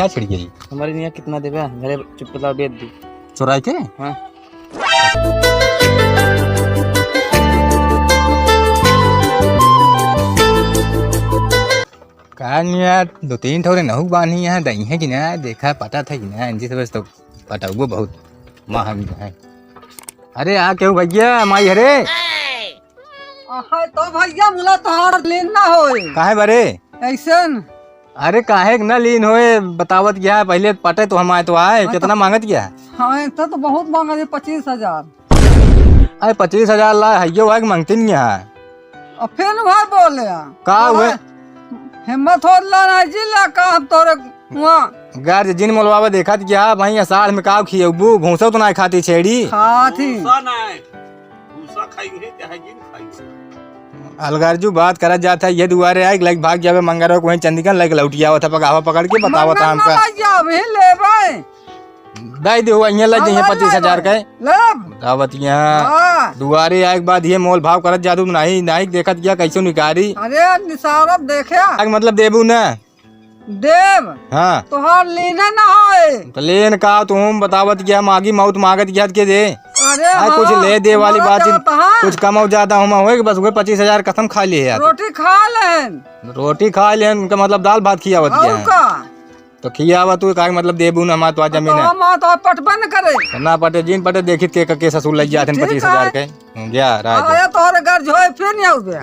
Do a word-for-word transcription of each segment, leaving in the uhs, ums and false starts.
का छिड़ गई? हमारे निया कितना देबे? घरे चुप, बेच दी। चुराई के? हाँ। का निया, दो तीन ठौरे नहु बान्ही यहाँ दई है कि ना? देखा, पटा था कि ना? इनकी सबसे तो पटाउबो बहुत महंग है। अरे, आ केहू भैया, माई हरे। अहै तो भैया, मुला तोहार लीन ना होए। काहे बरे? ऐसन। अरे, काहे के ना लीन होए, बतावत गया है, पहले पटे तो हम आए तो आए, हाँ, कितना तो मांगत गया है? हाँ, तो, तो बहुत मांगा जी, पच्चीस हजार। अरे, पच्चीस हजार ला, हइयो है कि मांगती नहीं है। अब फिर भाई बोले हैं। का हुए? हिम्मत होत ला ना जी ला, का हम तोरे वहाँ। गार जे जिन मोलवावा देखत गया, भाई, असार में का खियबू, भूसा तो ना खाती छेड़ी। खाती। भूसा ना है। भूसा खाई है, चाहे जिन खाई है। अलगरजू बात करत जात है, ये दुआरे आए, लाइक भाग जावे मंगरवा को, वहीं चंदिकन लाइक लौटिया आवत है, पगावा पकड़ के बतावत है मंगर हमका। ना जावे, लेबे। दे दे हुआ, यहाँ लग हाँ, जाइए ले, पच्चीस हजार ले, के। ले। बतावत यहाँ हाँ। दुआरे आए के बाद ये मोल भाव करत जादू, नहीं, नहीं देखत गया कैसे निकारी। अरे निसारब देखे। आग मतलब देबू ना। देव। हाँ। तोहार लेना ना होए। तो लेन का तुम बतावत गया, मागी मौत मागत गया के दे। अरे आए हाँ, कुछ ले दे वाली बात ही, जाता है। कुछ कम और ज्यादा होमा होए कि बस वही पच्चीस हजार कसम खा लिए यार। रोटी खा लेन। रोटी खा लेन, उनका मतलब दाल भात खियावत और गया है। का? तो खियावा तू, का मतलब देबू ना, हमार तो आज जमीन है। तो हम तो पटबे न करे। तो ना पटे, जिन पटे, देखित के, के ससुर लग जाते हैं ठीक पच्चीस हजार है। के। जा, राज। अरे तोहरे घर जो है, फिर नहीं आउबे।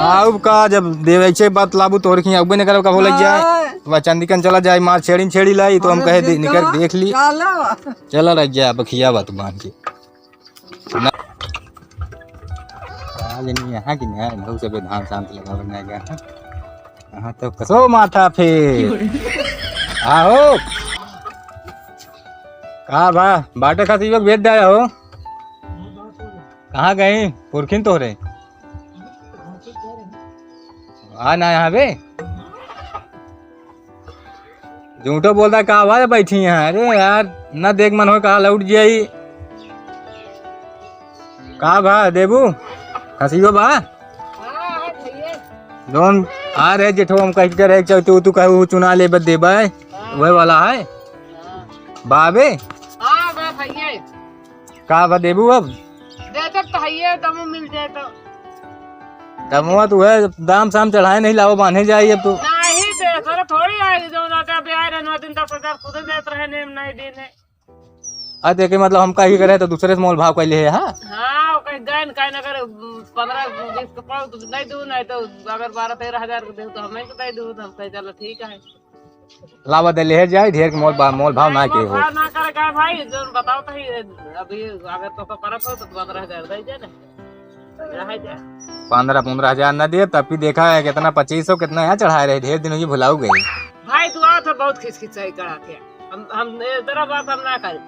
आउब का, जब देवे से बात लाबू, तोहरे खियाँ आउबे न करब, कबो लग जाए। हाँ। तो चंदिकन चला जाए, मार छेड़ी न छेड़ी लाई, तो हम अरे कहे दे, ठीक निकर है। देख ली। चलो। चला रह गया, अब खियावा तू बांध के। ना। आज नहीं यहाँ की नहीं, बहुत सब धान शांत लगावे ना गया। यहाँ तो कसो माथा फिर। आहो। का बा, बाटे खातिर युवक भेज दे हो। कहाँ गई पुरखिन तोहरे? आ ना यहाँ बे। झूठो बोलता का आवाज बैठी है। अरे यार, ना देख मन हो कहा लौट जाई। का बा देबू? खसियो बा? हाँ, हाँ, भैया। जौन आ रहे जेठो हम कह के रहे, चल तू, तू कहू चुना ले बस देबे। हाँ। वही वाला है। हाँ। बाबे? हाँ, बा भैया। का बा देबू अब? दे दे तो हइये, दमो मिल जाए तो। दमवा तो है, दाम साम चढ़ाए नहीं लाओ, बांधे जाए अब तो। नहीं दे, सर थोड़ी आए, जो ना का ब्याह रहने दिन दस हजार खुद देत रहे, नेम नहीं देने। आ देखे मतलब हम का ही करे तो दूसरे से मोल भाव कर ले है, हाँ? हाँ, वो कहीं गए न, कहीं ना करे, पन्द्रह बीस के पाओ तो नहीं दूँ, नहीं तो अगर बारह तेरह हजार के दे तो हमें तो दे दूँ, तो हम कहे चलो ठीक है। लावा दे ले जाए, ढेर के मोल बा-, मोल भाव ना के हो। मोल भाव ना करे का भाई, जोन बताओ तो ही, अभी अगर तो परत हो तो पन्द्रह हजार दे दे ना। रह जा। पन्द्रह, पन्द्रह हजार ना दे, तब भी देखा है कितना, पच्चीस सौ कितना यहाँ चढ़ाए रहे, ढेर दिन हुई भुलाऊ गई। भाई तू आओ तो बहुत खिचखिचाई करा के। हम, हम ए तरह बात हम ना करी।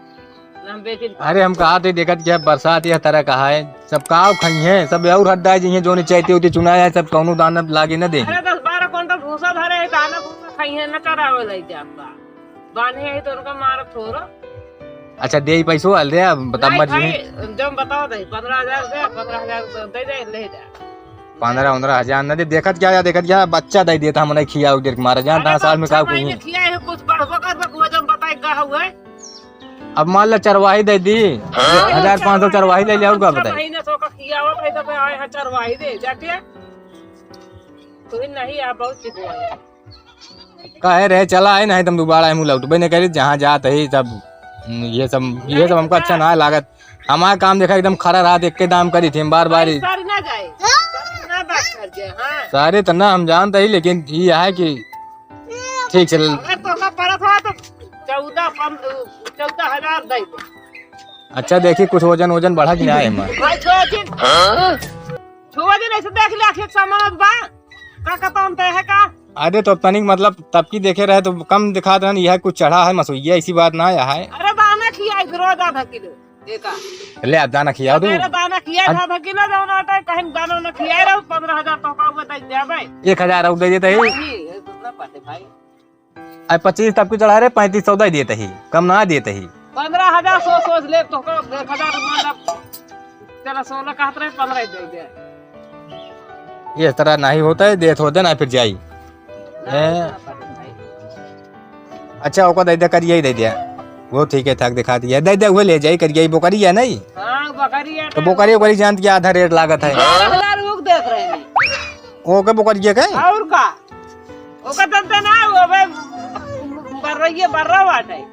ना हम बेचिन। अरे हम कहा थे देखत क्या बरसात यह तरह कहा है, सब काव खाई है, सब और हड्डा जी हैं, जो नहीं चाहते होते चुना है, सब कौनो दाना लागे न दे। अरे दस बारह कुंटल भूसा धरे है, दाना भूसा खाई है, न चरावे लई जात बा। बान्हे है तो उनका मारत थोड़ा। अच्छा दे ही पैसो हाल दे, अब बता नहीं मत भाई, जी। जब बताओ दे, पन्द्रह हजार दे, पन्द्रह हजार तो दे दे, ले जा। पन्द्रह, पन्द्रह हजार न दे, देखत क्या या, देखत क्या, बच्चा दे देता हमने खिया उधर के मारा, जानता अरे है साल में तो का अच्छा भाई कहीं। ने खिया है, कुछ बढ़बो कर बा, वो जब बताए का हुआ है। अब मान ला चरवाही दे दी, हाँ? हजार पाँच सौ चरवाही ले लिया, का अच्छा बताए? महीने से ओका खियावत है, तो आए हैं चरवाही दे, जाके। तू ही नहीं, आप बहुत चीज हुआ है। काहे रहे, चला है, नहीं तुम दोबारा है, मुँह लौटबे नहीं करी, जहाँ जात है, सब, ये सब, ये सब हमको अच्छा ना लागत। हमारा काम देखा, एकदम खरा रहा, देख के दाम करी थे, बार बार ही। सर ना जाए, सर ना बात कर जाए, हाँ। सारे तो ना हम जानते ही, लेकिन ये है कि ठीक से। अगर तोका परत हो तो चौदह, पन-, चौदह हजार दे दे। अच्छा, देखी, कुछ वजन, वजन बढ़ा कि ना है हमार? भाई, छुआ जिन। हाँ? छुआ जिन, ऐसे देख ले, आखिर सामान बा। का, का तौन तय है का? अरे, तो तनिक, मतलब, तब की देखे रहे, तो कम दिखात रहन, यह कुछ चढ़ा है, मसुइया, ऐसी बात ना, यह है। अरे, दाना खिया, एक रोज आधा किलो। एका। ले, आप दाना खियाओ तू। अरे, दाना खिया, अब आधा किलो, जौन आटा, कहीं दाना ना खिया रहो, पन्द्रह हजार तो का हुआ, दे दे भाई। एक हजार और दे देते ही। नहीं, ये तो ना पाते भाई। अरे पच्चीस तब की चढ़ा रहे, पैंतीस सौ दे देते ही, कम ना देते ही। पन्द्रह हजार सौ सोच ले, तो का एक हजार मान ला, चला सोलह कहत रहे, पन्द्रह ही दे दे। ये इस तरह नहीं होता है, देत होते ना फिर जाई। नहीं, हैं? ना पड़े भाई। अच्छा, ओका दे दे, करिया ही दे दे। वो ठीक है, ठाक दिखा दिया। दे दे, वो ले जाई, करिया ही बोकरी है नहीं? हाँ, बकरी है तो ना। बोकरी, बोकरी जानत कि आधा रेट लागत है। बारह हजार रुक देत रहे नहीं। ओके, बोकरिया के? और का? ओका तो, तो ना, वो बे, बर्रा, ये बर्रा बाटे।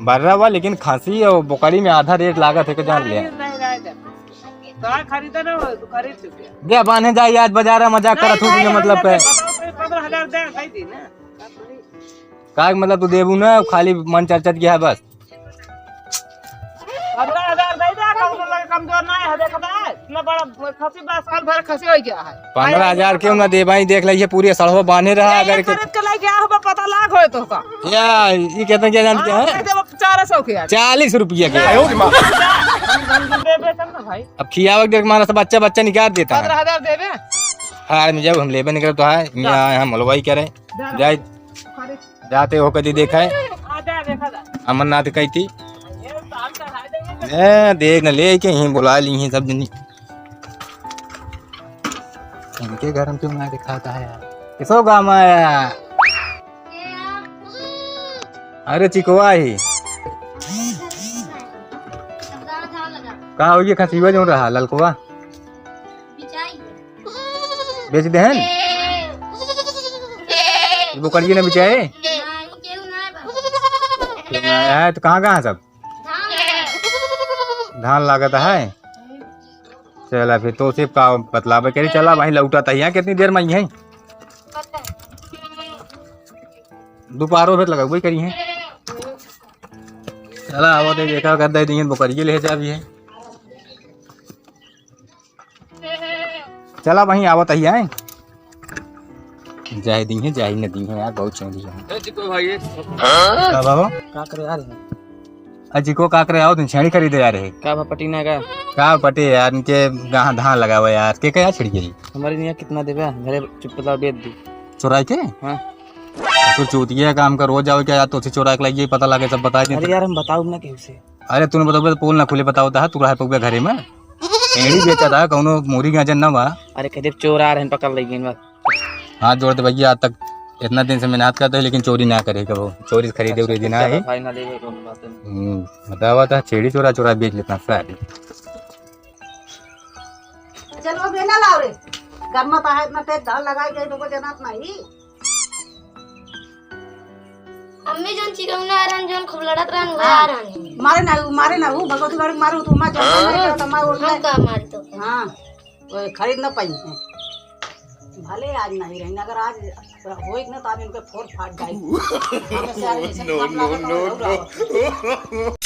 बर्रा बा, लेकिन खसी और बोकरी में आधा रेट लागत है, के जान ले। नहीं, नहीं, नहीं, नहीं। तो खरीदे ना हो, तो खरीद चुके। दे, बान्हे जाई आज बाजार में, मजाक नहीं, करत हूँ, नहीं, तुझे मतलब नहीं, पे। बताओ, तो पन्द्रह हजार दे, दे दी ना। का मतलब, तू देबू ना, खाली मन चर्चत गया है बस। पन्द्रह हजार दे दे, कम, कमजोर ना है, देख बे, इतना बड़ा खसी बा, साल भर खसी हो गया है। पन्द्रह हजार क्यों ना दे भाई, देख लीजिए, पूरी सड़वा बांधे रहा, ये अगर के खरीद के लेके आ, हमें पता लाग होए तो का। या, ये कहते हैं, क्या जानते हाँ, हैं? दे दे, चार सौ के यार। चालीस रुपया के। दे दे, चल ना भाई। अब खियावक देख, मारा सब बच्चा, बच्चा निकाल देता है। पन्द्रह हजार देबे? हाँ, में जब हम लेबे निकल तो है, जा। यहाँ हम हलवाई करे। जा। जाए। खरीद। जाते हो कदी देखा है? आ जा, देखा जा। अमरनाथ कही थी। ये काम चढ़ा देंगे। ए, देख न ले के ही बुला ली हैं सब जनी। इनके घर में क्यों ना दिखाता है यार? किसो गाँव में आया? अरे चिकवा ही। का हो ये खसीवा जो रहा ललकवा? बेच देहन? ये बोकरिए ना बिचाए? केहू ना है, तो कहाँ, कहाँ सब? धान लागत है? चला फिर तो सिर्फ का बतलावे करी, चला भाई लौटा था यहाँ कितनी देर में ही है? दोपहरों फिर लगा वही करी है। चला, आवत है, देखा कर दे दिए, बोकरिए ले जा भी है। चला वहीं आवत ही आए। जाए दी है, जाए न दी है यार, बहुत चौंधी है। ए, चिको भाई, ये का बाबू? का करे यार? अजी को का करे आओ, तुम छेड़ी खरीदे जा रहे। का बा पटीना का? का पटे यार, इनके गाह धान लगावा यार, के का यार छिड़ गई? हमारे निया कितना देबे? घरे चुपला बेच दी। चुराई के? हाँ। तो चूतिया काम का रोज जाओ क्या यार, तो उसे चुरा के लाइए, पता लगे सब बता अरे देते। यार, हम बताओ ना केहू से। अरे तूने बताओ, पोल ना खुले बताओ, ता तू रहा पउबे घरे में। एड़ी बेचा था, कौनो मोरी गाजन ना बा। अरे कदे चोर आ रहे हैं, पकड़ लेंगे इनका। हाथ जोड़ दे भैया, आज तक इतना दिन से मेहनत करते हैं, लेकिन चोरी ना करे कबो। चोरी से खरीदे उरीदे ना है। भाई ना लेवे, कौन बात है। हम्म, बतावा था, छेड़ी चोरा चोरा बेच लेता सारे। चलो, बेना लाओ रे। गर्मा तो है, इतना तेज धान लगाई गई, तो को जनात नहीं। अम्मी, जोन चिकौना आ रहन, जोन खूब लड़त रहन, उहे हाँ। आ रहन। मारे ना, मारे ना, वो भगवती बाड़ी मारे, तो मार जाता, हाँ। मार जाता, मार उठा। हम का मारी तो? हाँ, वो खरीद ना पाई है। भले आज नहीं रही, अगर आज होई ना, तो आज इनके फोड़ फाड़ जाई। हमें से आज ऐसे no, काम no, लागत no, है, no।